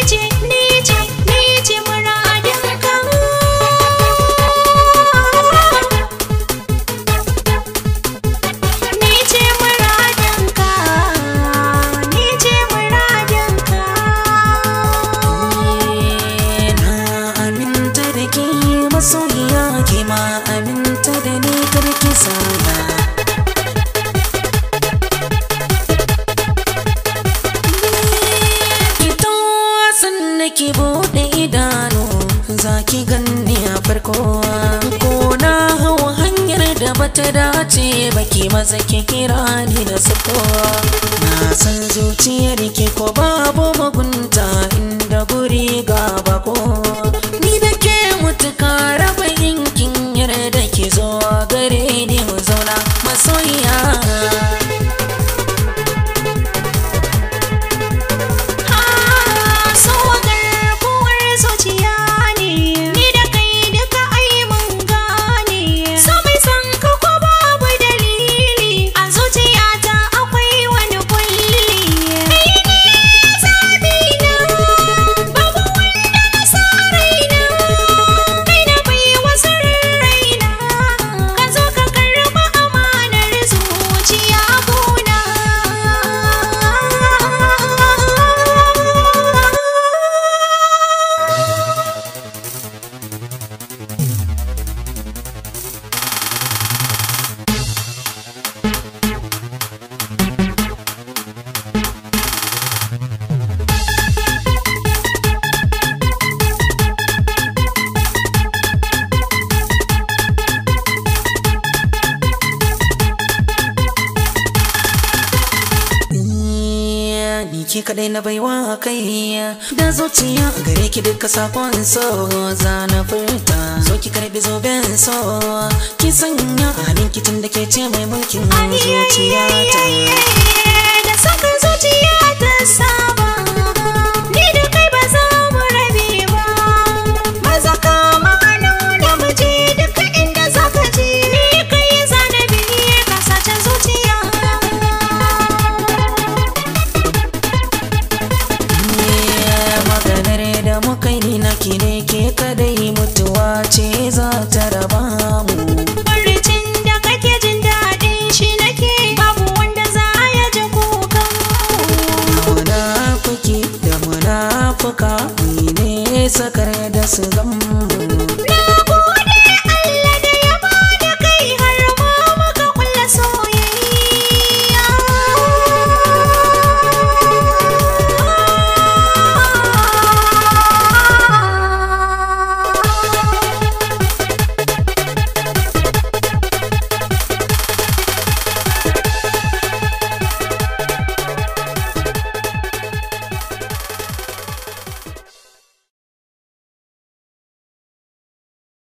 ce, ni ce, ni ce muradin ka. Ni ce muradin ka, ni ce muradin ka. Na aminta da ke masoyiya, ke ma aminta da ni karki sauya. Fito sannan ki buɗe idanu, za ki ganni a farko. Ko na hau hanyar da bata dace ba, ki maza ki kira ni na sako. Na san zuciyar ki ko babu mugunta, inda guri ga bako. Ni da ke mutuka raba yankin yarda ki zo gare ni mu zauna masoyiya. So garkuwar zuciya ne, ni da kai duka ai mun gane. So mai san ka ko babu dalili, a zuciyata akwai wani kulli. Kai ne zabi na, babu wanda na sa raina. Kai na bai wa sirrin raina, ka zo ka karɓa amanar zuciya gona. Ni ke kadai na baiwa kai da zuciya gare ki, duka sakon so za na furta. Zo ki karbi zoben so ki sanya a hannun kitin da ke ce mai mulkin zuciyata. Da saka zuciya ta saba, ni da kai ba za mu rabe ba. Maza kama hannu da mu je duka inda za ka je. Ni kai zanabi ka sace zuciya. Maganar da muka yi na ki ne ke kadai, mutuwa ce za ta raba mu. Barcin da kake jin daɗin shi nake, babu wanda za ya ji kukan mu. Munafiki da munafuka ni ne sakar da su gammu.